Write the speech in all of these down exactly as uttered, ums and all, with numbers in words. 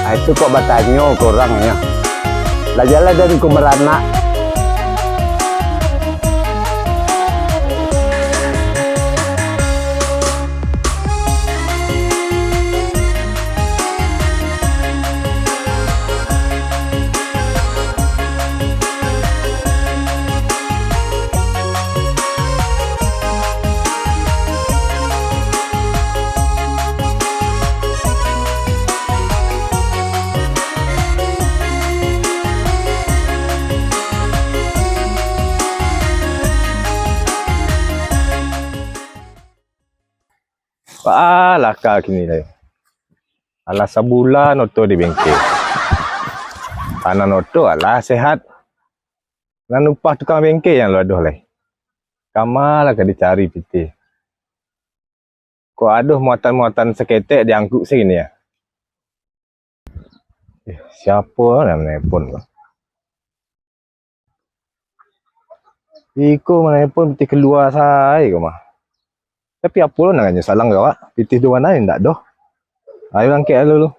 Ah, itu kok batanyo ka urang nyo. Lah jalan dari ko baranak. Baa lah ka kini lai. Alah sabulan oto di bengke. Panan oto alah sehat. Nan upah tukang bengke nan lo ado lai. Kama lah ka dicari pitih. Kok ado muatan-muatan saketek diangkuk se kini ah. Eh, siapo nan manelpon ko? Iko manelpon pitih kalua sae ko mah. Tapi apo lo nan nyo salang ko, Mak? Pitih tu mano indak doh. Ayo angkek dulu.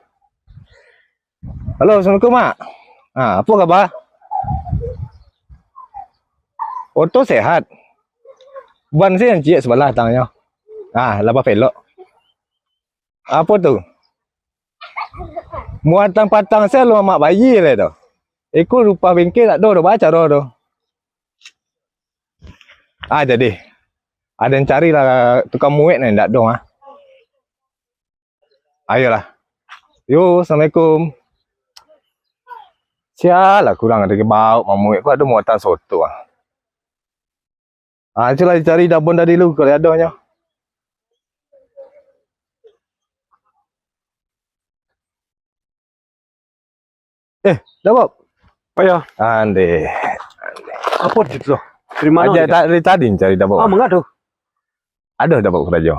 Halo, assalamualaikum, Mak. Ha, apo kaba? Oto sehat. Ban se nan ciek sabalah tangnyo. Ha, lah bapelok. Apo tu? Muatan patang se alun amak bayia lai tu. Iko upah bengke tak ado doh, baa caro tu? Ah, jadi. Aden carilah tukang muek nan indak doh, ah. Ayolah. Yo, assalamualaikum. Sia lah kurang ado baok mamuek ko ado muatan soto, ah. Ah, itulah dicari Dabon tadi lu, kalau adonyo. Eh, Dabok. Oh, ya. Ande. Apo tu? Dari mano? Aja dari tadi cari Dabok. Ah, manga tu? Ado Dabok karajo.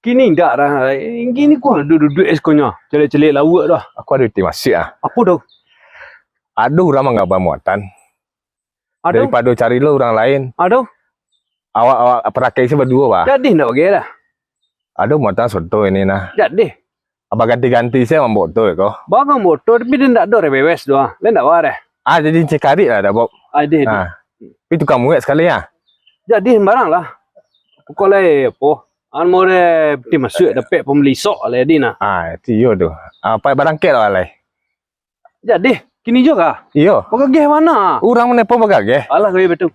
Kini indak dah. Kini ku duduak-duduak es konyo. Caliak-caliak lauak dah. Aku ado iti masih ah. Apo tu? Ado urang manggaba muatan. Aduh. Daripado cari lo urang lain. Aduh. Awak, awak parakei se baduo, bah. Jadi ndak bagai dah. Aduh, muatan soto ini nah. Jadi. Abah ganti-ganti se mambok tu ko. Bagang motor tapi dia ndak ado rewes doang. Lain ndak wah deh. Ah, jadi cekarik lah dah, Bob. Ade. Ah. Tapi tukang muek sekali ah. Jadi sembarang lah. Pokok lai apo? An more ti masuk dapek pembeli sok lah jadi nah. Ah, itu iyo tu. Ah, pai barangkek lah lai. Jadi, kini juo kah? Iyo. Bagageh mano? Urang manelpon bagageh. Alah, kami betul.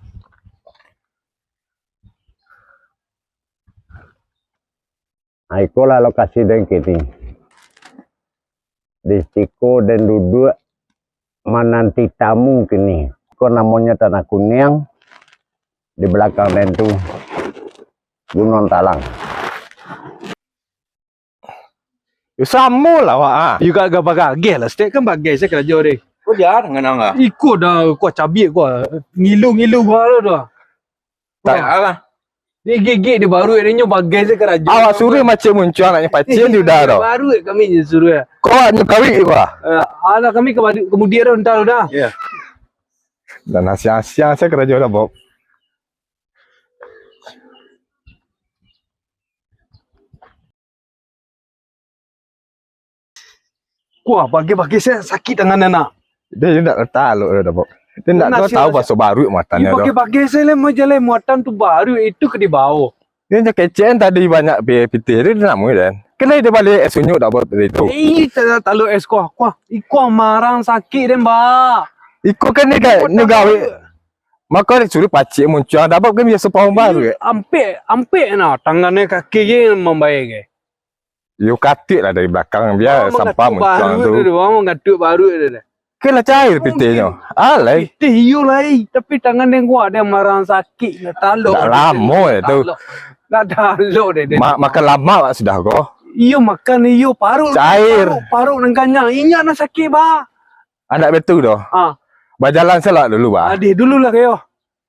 Nah, ikolah lokasi den kini. Di siko den duduak mananti tamu kini. Iko namonyo Tanah Kuniang, di balakang den tu Gunuang Talang. Yo, samo lah awak, ah. Yo, gak, gak bagageh lah. Setiap kan bagai se karajo deh. Ko jan nganang ah. Iko dah, kuah cabiak kuah. Ngilu-ngilu kuah tu dah. Tak alah. Dia gigit di baruik dia nyo bagai se karajo. Awak suruh macam muncuang nak nyo pacin di udah tu. Baruik kami je suruh. Ko awak nyo kawik kuah. Eh, alah kami ke badu-, kemudian dah, entah dah. Ya. Dan asiang-asiang se karajo dah, Bob. Kuah, bagai-bagai se sakik tangan anak. Dia indak talok dah, Bob. Dia indak tahu paso baruik muatan dia tu. Bagai-bagai se lah majalai muatan tu baruik itu ka dibawa. Dia nyo kecek tadi banyak pi-, pitih dia, dia nak muih dan. Kenai dia balik es unyuk dah, Bob, tadi tu. Eh, tak talok es kuah, kuah. Iko marang sakik den, Mbak. Iko kan dia ga-, nyo gawe. Mako disuruh pacik muncuang, dah Bob kan biaso paham baruik. Ampek, ampek nah, tangan ni kaki je mambayar ke. Yo, katik lah dari balakang, bia sampah muncuang tu. Baru tu, bang, mangatuak baru tu dah. Ke lah cair pitihnyo. Alai. Pitih iyo lai, tapi tangan den kuat, den marang sakik, nak talok. Dah lamo ya tu. Nak talok deh, deh. Ma-, makan lamak awak sudah ko. Iyo, makan iyo, paruik. Cair. Paruik, paruik nan kanyang. Inyo nan sakik, bah. Anak betu doh. Ah. Bajalan selak dulu, bah. Adih dulu lah kayo.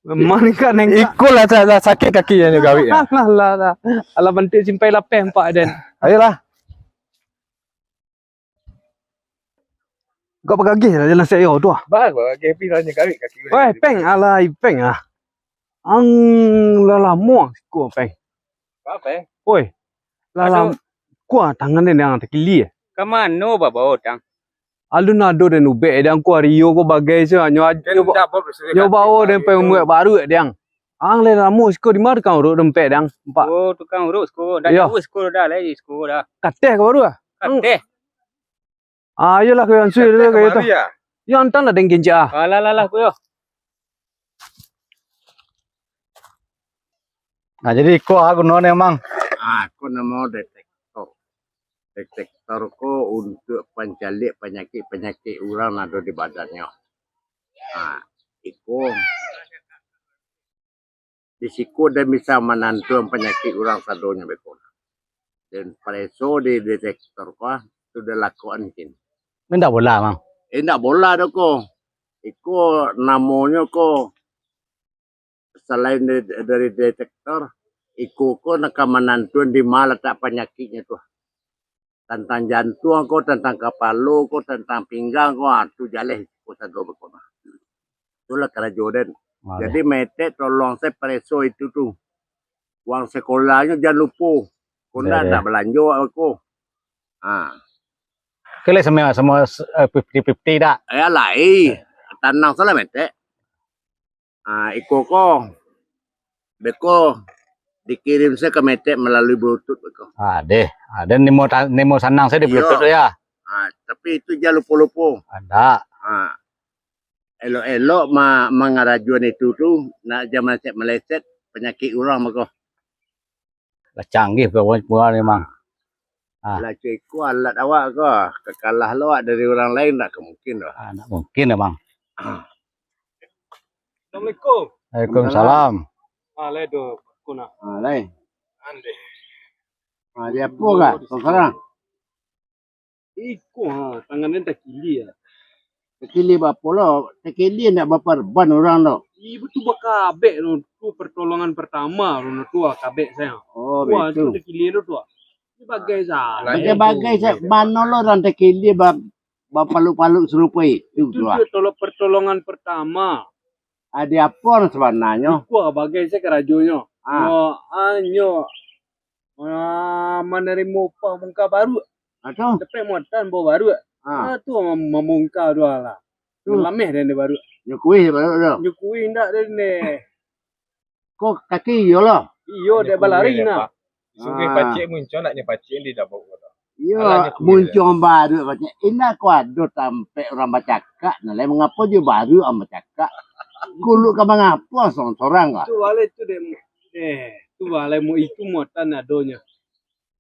Maningkak-ningkak. Iko lah sa-, sa-, sakik kaki yang gawik ya. Lah, lah, lah. Alah bantuak simpai lapeh empak den. Ayolah. Gak bagagih lah jalan sek yo tu ah. Bah, bagagih pi lah nyegawik kaki. Weh, peng, alai peng ah. Ang lah lamo siko peng. Apa, eh? Oi. Lah lam-, kuah tangan den yang takili eh. Ka mano babawa tang? Alun ado den ubek, dang, ko ario ko bagai se, nyo, nyo, nyo bao den pai umuak baru, dang. Ang lai lamo siko di ma tukang uruk dompet, dang? Empak. Oh, tukang uruk siko. Dak jauah siko dah, lai siko dah. Kateh ka baru ah? Kateh. Ah, iyolah, ko ansui dulu ka itu. Yo, antan lah den kencak ah. Alah, alah, alah, ko yo. Nah, jadi iko ah gunonyo, Mang. Ah, ko namo detektor. Detektor ko untuak pancaliak panyakik-panyakik urang nan ado di badannyo. Ah, iko di siko den bisa manantuan panyakik urang sadonyo beko. Den pareso di detektor ko, sudah lakoan kini. Indak bola, Mang. Indak bola doh ko. Iko namonyo ko, salain dari, dari detektor, iko ko nak ka manantuan di ma latak panyakiknyo tu. Tantang jantuang ko, tantang kapalo ko, tantang pinggang ko, ah, tu jaleh ko sado beko. Itulah karajo den. Jadi, Metek tolong se pareso itu tu. Uang sekolahnyo jan lupo. Ko ndak, ndak balanjo awak ko. Ah. Oke lah, samo, samo, eh, fifty fifty dak? Ya lai. Tanang salah, Metek. Ah, iko ko. Beko dikirim se ka Metek malalui Bluetooth beko. Ah, deh. Ah, den nimo ta-, nimo sanang se di Bluetooth tu ya. Ah, tapi itu jan lupo-lupo. Ada. Ah. Elok-elok ma-, mangarajoan itu tu, nak jan maleset-maleset panyakik urang beko. Lah canggih kawan-kawan memang. Ah. Lah ceko alat awak ko, ka kalah lo awak dari urang lain, ndak ka mungkin doh. Ah, ndak mungkin memang. Ah. Assalamualaikum. Waalaikumsalam. Ah, lai doh, ko nah. Ah, lai. Ande. Ah, di apo ka? Ko sekarang? Iko, ha, tangan den takilia, ha. Takilia bapo lo? Takilia ndak baparban urang tu. Iyo, tu bakabek tu, tu pertolongan pertama tu, tu bakabek sayo. Oh, wah, betul. Tu takilia tu, tu. Ini bagai sajo. Bagai-bagai sajo. Mano lo urang takilia ba-, bapaluk-paluk sarupo itu tu, ah. Itu tolong, pertolongan pertama. Ado apo sabananyo? Iko bagai sajo karajonyo. Ah. Nyo, ah, nyo Ah, manarimo upah mungka baruak. Ah, tu. Dapek muatan bao baruak. Ah. Ah, tu mam-, mamungka tu lah. Tu. Lameh den dek baruak. Nyo kuih baruak tu. Nyo kuih indak den dek. Ko kaki iyo lah. Iyo, dek balari nah. Sungguah pacik muncuang, nak nyo pacik di dabok ko tu. Iyo, muncuang baruak pacik. Indak ko ado tampek urang bacakak, nah lai mangapo jo baruak urang bacakak. Kuluak ka mangapo sorang-sorang ka? Tu baleh tu dek. Eh, tu lah lai mu-, itu muatan adonyo.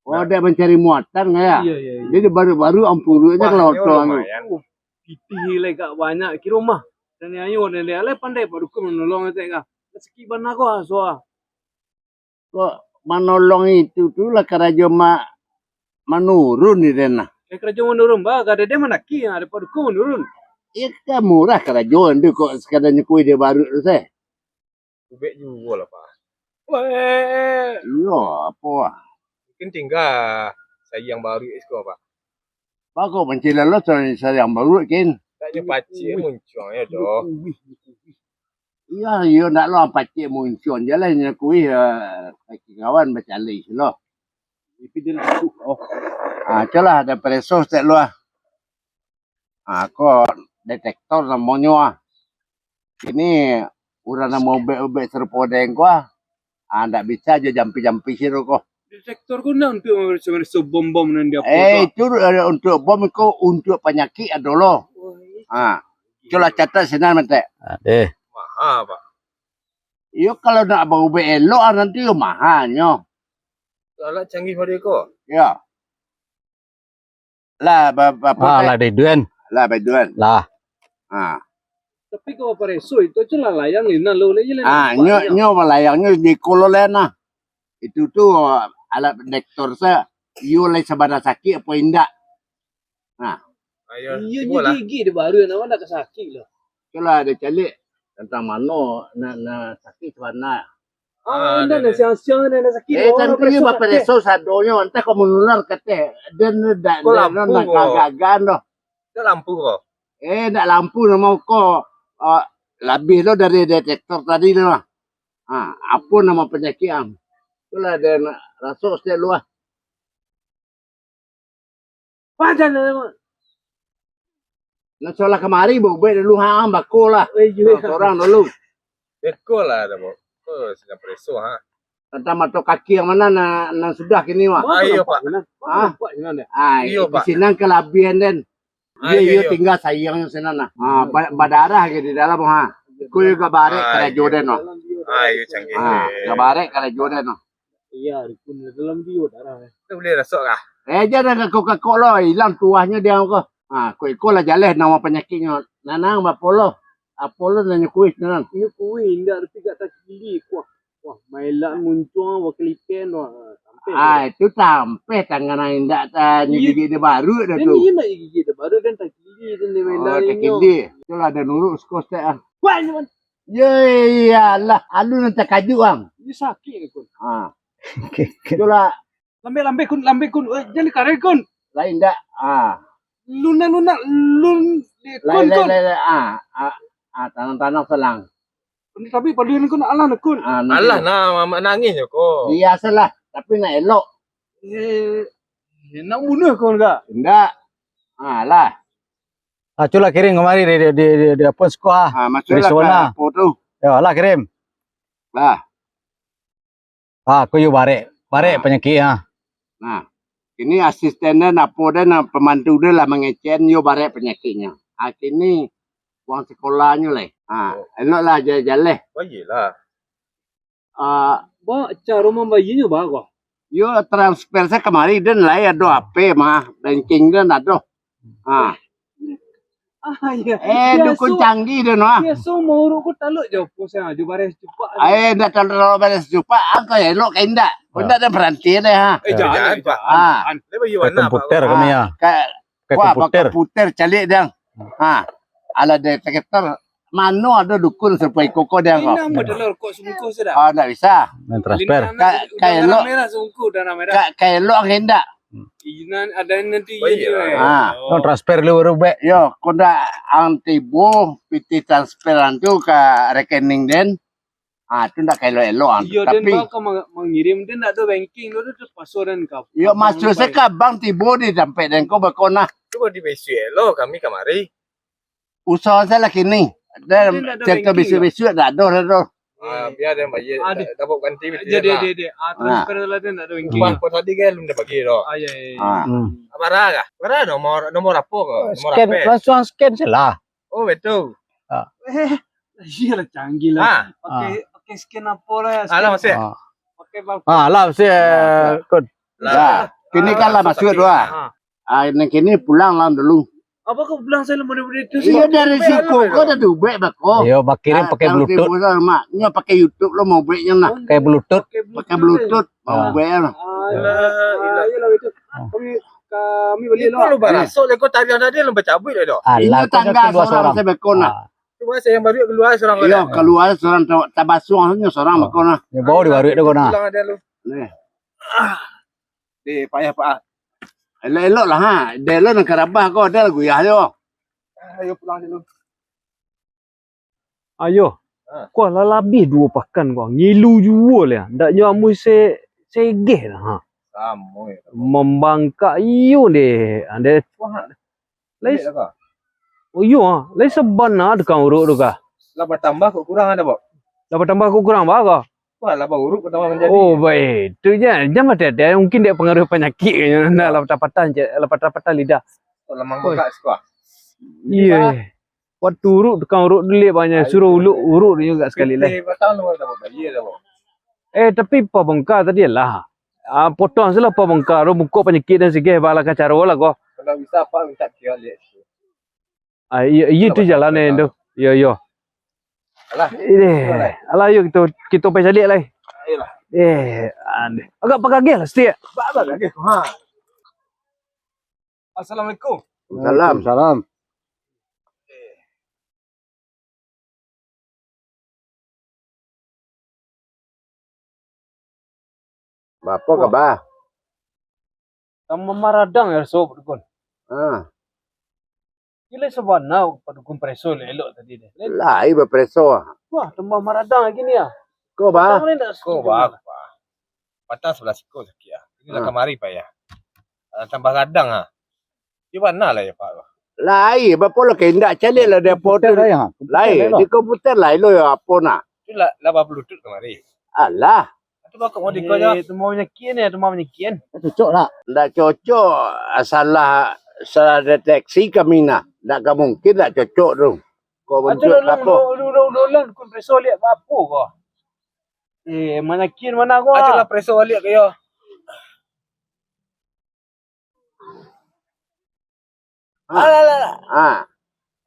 Oh, dek mancari muatan, ya? Iya, iya, iya. Jadi baru-baru ampuru aja kalau orang. Lumayan. Uh, pitih lai kak banyak, kiro mah. Dan ayo, dan dia lai pandai Pak Dukun manolong, etek, kah. Sakik bana ko, ah, soa. Kok manolong itu tu lah karajo ma-, manurun ni den lah. Eh, karajo manurun, bah, kada dia manaki, yang ada Pak Dukun manurun. Iya, kan murah karajo, ndu kok sekadar nyukui dia baru tu, seh. Ubek juo lah, Pak. Weh. Iyo, apo, ah? Mungkin tingga sayang baruak siko, Pak. Pak, kok mancilalo sa-, sayang baruak, kin? Taknyo pacik muncuang yo doh. Iyo, iyo, ndak lo pacik muncuang je lah, nyo kuih, eh, kaki kawan bacalai silo. Tapi dia nak, oh. Ah, colah, ada preso stek lo, ah. Ah, ko detektor namonyo, ah. Kini urang nan maubek-ubek sarupo den ko, ah. Ah, ndak bisa jo jampi-jampi siro ko. Detektor ko nan untuak mamarikso-marikso bom-bom nan di apo tu, ah? Eh, itu, eh, untuak bom ko, untuak panyakik ado lo. Oh, iyo. Ah. Colah catat sinan, Metek. Ah, deh. Maha, Pak. Iyo, kalau nak baubek elok, ah, nanti yo mahanyo. Alat canggih model ko? Yo. Lah, ba-, ba-, ah, lah, Daiduan. Lah, Daiduan. Lah. Ha. Tapi kalau pareso itu aja lah layang ni, nah, lo, lo, lo, ah, nyo, nyo balayang nyo di kolo lah, nah. Itu tu alat detektor sa, iyo lai sabana sakik apo indak. Nah. Ayo, iyo, nyo gigi di baru, nama nak sakik lah. Itulah, ada caliak tentang mano nak, nak sakik sabana. Ah, indak, indak, indak. Siang-siang indak, indak sakik. Eh, tantu iyo bapareso sadonyo, antah kok manular kateh. Den dak, ko den lampu nan ko. Kagagahan doh. Dak lampu ko. Eh, dak lampu namo ko. Ah, labiah lo dari detektor tadi tu lah. Ha, apo namo panyakik am? Itulah den raso stek lo ah. Pajan namo. Nak solah kamari, baubek dulu, ha, bako lah. Oh, iyo. Nah, sorang dulu. Beko lah, dah, Bok. Oh, sedang preso, ha. Tantang mato kaki yang mana nan, nan sudah kini, wah? Ayo, Pak. Hah? Ah, iyo, di Pak. Sinan kalabihan den. Iyo, iyo, tinggal sayang sinan, nah. Ah, ba-, badarah lagi di dalam, ha. Ko iyo gak barek karajo den, noh. Ayo, canggih. Ah, gak barek karajo den, noh. Iya, rukun dalam dio darah. Tu boleh rasok kah? Eh, jangan kakok-kakok lo, hilang tuahnyo dia ko. Ah, ko iko lah jaleh nama panyakiknyo. Nanang bapo lo? Apo lo nanyo kuih nanang? Inyo kuih indak reti gak takili kuah. Wah, mailan muncuang wakil ipen tu. Ah, tampeh. Ah, itu tampeh tangan indak tanyo gigik dia baru dah tu. Iyo nak gigik dia baru dan takili tu ni mailan. Oh, takili. Itulah ada nuruk skos tak ah. Wah, ini man. Ya iyalah, alun nan takajut ang. Ini sakik ni kun. Ha. Okey, okey. Itulah. Lambek-lambek kun, lambek kun. Eh, jadi karek kun. Lain dak? Ha. Lunak-lunak lun kun. Lain, lain, lain. Ha, ha, ha, tanang-tanang selang. Tapi paluan kun alah nak kun. Ha, alah nah, mamak nangis je ko. Biasalah, tapi nak elok. Eh, nak bunuh kun gak? Indak. Ha lah. Ah, cubolah kirim kamari di, di, di, di, di apo sekolah. Ah, masuaklah ka apo tu. Yo, lah kirim. Lah. Ah, ko yo barek. Barek panyakik ah. Nah, ini asisten den apo den, ah, pembantu den lah mangecek yo barek panyakiknyo. Ah, kini uang sekolahnyo leh. Ah, eloklah jaleh-jaleh. Oh, iyolah. Ah, ba caro mambayianyo ba ko? Yo transfer se kamari den lai ado H P mah, banking den ado. Ha. Ah, iya. Eh, dukun canggih den mah. Biaso mau uruk ko taluk jo pusang jo bareh cupak. Eh, ndak taluk bareh cupak, angko elok ka indak. Ko indak den paranti deh ha. Eh, jangan, jangan, Pak. Ah. Komputer kami ya. Ka komputer caliak den. Ha. Alah detektor. Mano ado dukun sarupo iko ko den ko? Indak, ambo ado rokok sabungkus sudah. Ah, ndak bisa. Main transfer. Ka, ka elok. Darah merah sabungkus, darah merah. Ka, ka elok ang indak. Inan ado nanti. Oh, iyo. Ah. No transfer lu baru bek. Yo, ko ndak ang tibo pitih transferan tu ka rekening den. Ah, tu ndak ka elok-elok ang. Iyo, den tapi ba ka ma-, mangirim den ndak ado banking tu, tu terpakso den ka. Yo, masuak se ka bank tibo di tampek den ko bako nah. Cubo di bisuak elok kami kamari. Usaha se lah kini. Dan carito bisuak-bisuak dak ado dah tu. Ah, bia den bayar, dapat ganti. Jadi, jadi, jadi. Ah, transfer lah den dak ado banking. Bah, tadi kan alun den bagi tu. Ah, iya, iya. Ah. Bara kah? Bara nomor, nomor apo ko? Nomor H P. Scan, langsung scan se lah. Oh, betul. Ah. Eh, iyolah canggih lah. Ah. Pakai, pakai scan apo lah, scan. Alah, masih. Ah. Pakai bang. Ah, lah, masih, eh, kun. Lah. Kini kan lah masuak tu ah. Ah. Ah, nan kini pulang lah dulu. Apo ko pulang se lah model-model tu? Iyo, dari siko ko dah diubek bako. Iyo, bakirim pakai Bluetooth. Mak, nyo pakai YouTube lo mau ubeknyo nah. Pakai Bluetooth. Pakai Bluetooth, mau ubek lah. Alah, iyolah itu. Kami, kami bali lo. Iko lu barasok, leko tariang tadi lu bacabuik dah. Alah, inyo tangga sorang se beko nah. Cubo se yang baru kalua sorang. Iyo, kalua sorang, tabasuang nyo sorang beko nah. Nyo bawa di baruik tu ko nah. Pulang ado lu. Nih. Deh, payah, Pak. Elok-elok lah, ha. Deh, lo nan karabah ko, ado lah guyah jo. Ayo pulang dulu. Ayo. Ha. Ko lah labiah duo pakan ko. Ngilu juo lah. Ndak nyo amuah se-, segeh lah, ha. Samo yo. Mambangkak iyo deh. Ande. Wah. Lai. Oh iyo, ah. Lai sabana tukang uruk tu kah? Lah batambah kok kurang ado, Bok? Lah batambah kok kurang, ba ko? Wah, lah bauruk batambah manjadi. Oh, baik. Tu jan, jan batete. Mungkin dek pangaruh panyakik kayaknya. Nah, lah patah-patah, lah patah-patah lidah. Kok lah manggokak siko, ah? Iyo. Waktu uruk, tukang uruk dulu banyak. Suruh uluk, uruk juga sekali lah. Batang tu, Bok. Iya dah, Bok. Eh, tapi pabangka tadi lah. Ah, potong salah pabangka tu, muko panyakik dan sigeh bala ka caro lah ko. Kalau bisa, Pak, minta dia lihat situ. Ah, iyo, iyo tu jalan eh tu. Iyo, iyo. Alah. Ini. Alah, ayo kita, kita pai caliak lai. Ayolah. Eh, ande. Agak pagagih lah setik. Agak pagagih. Ha. Assalamualaikum. Salam. Salam. Bapo kaba? Tambah maradang ya, Sob Dukun. Ah. Gila sabana Pak Dukun preso elok-elok tadi deh. Lai bapreso. Wah, tambah maradang lagi ni ya. Ko ba? Ko ba? Patah sebelah siko sakik ah. Ini lah kamari payah. Ah, tambah radang ah. Di mana lah ya, Pak? Lai, bapo lah ka indak caliak lah di apo tu. Komputer lah, ya? Komputer lai lah, di komputer lai lo yo apo nah. Tu lah, lah babluetooth kamari. Alah. Tu bakok mau diko jo. Eh, tu mau nyakian ya, tu mau nyakian. Cocok tak? Ndak cocok, salah, salah deteksi kami nah. Ndak ka mungkin ndak cocok tu. Kok bentuk apo? Ulang, ulang, ulang, ulang, kun preso liak apo ko. Eh, manyakian mana ko? Aja lah preso baliak ka yo. Ah. Alah, alah, alah. Ah.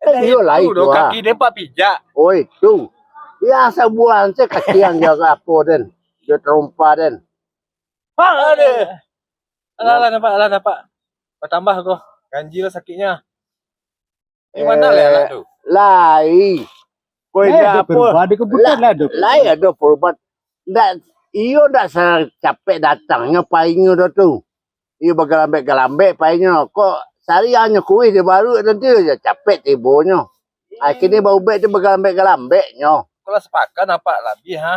Eh, iyo lai tu, ah. Kaki den pak pijak. Oi, tu. Ya, sabuah se kaki yang jaga apo den. Dia terompa den. Aduh. Alah, alah, nampak, alah, nampak. Bertambah ko. Ganjil sakitnya. Di mana lah anak tu? Lai. Koi lai ado apo? Perubahan di komputer lah, lah ado perubahan. Lai ado perubahan. Ndak, iyo ndak sa-, capek datangnyo painyo do tu. Iyo bagalambek-galambek painyo. Kok sariahnyo kuih di baruak nanti yo capek tibonyo. Akhirnyo baubek tu bagalambek-galambeknyo. Kalau sepakan apak labiah, ha?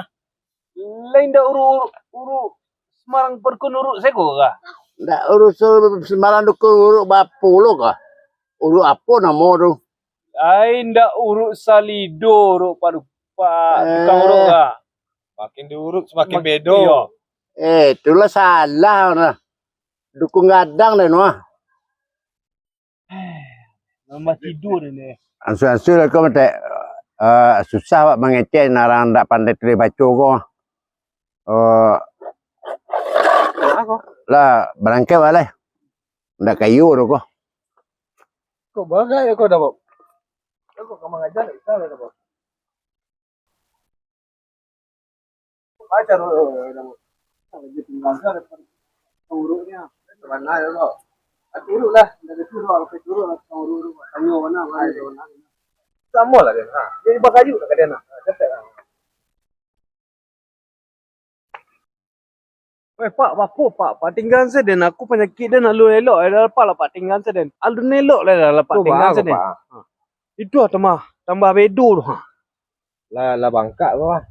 Lain dak uruk, uruk, uruk Semarang Perkun uruk sego kah? Ndak uruk se-, Semarang Dukun uruk bapulo kah? Uruk apo namo tu? Ai, ndak uruk salido, uruk padupak, tukang uruk kah? Makin diuruk, semakin bedo. Iyo. Eh, itulah salah nah. Dukun gadang dah nuah. Nambah tidur ini. Ansur-ansur lah ko, Matek. Eh, susah awak mangecek nak urang ndak pandai tulis baco ko. Eh, lah, barangkek awak lai. Ndak kayo tu ko. Kok bagai ko dah, Bob? Kok ka mangaja ndak bisa lah, Bob? Ajar, eh, dah, Bob. Dia tinggal saja depan uruknya. Mana ya, Bob? Aku uruk lah, dari suruh, aku suruh lah, tukang uruk tu. Tanya mana, mana dia, mana. Sama lah dia, ha. Dia bakayu lah ka dia nak. Ha, cepat lah. Weh, Pak, bapo, Pak? Pak, tinggaan se den. Aku panyakik den alun elok, eh, dah, Pak, lah, Pak, tinggaan se den. Alun elok lah, dah, Pak, tinggaan se den. Pak. Ha. Itu ah, tambah, tambah bedo tu, ha. Lah, lah bangkak ko, ah.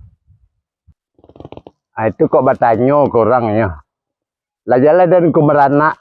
Ah, itu kok batanyo ka urang nyo. Lah jaleh den ko maranak,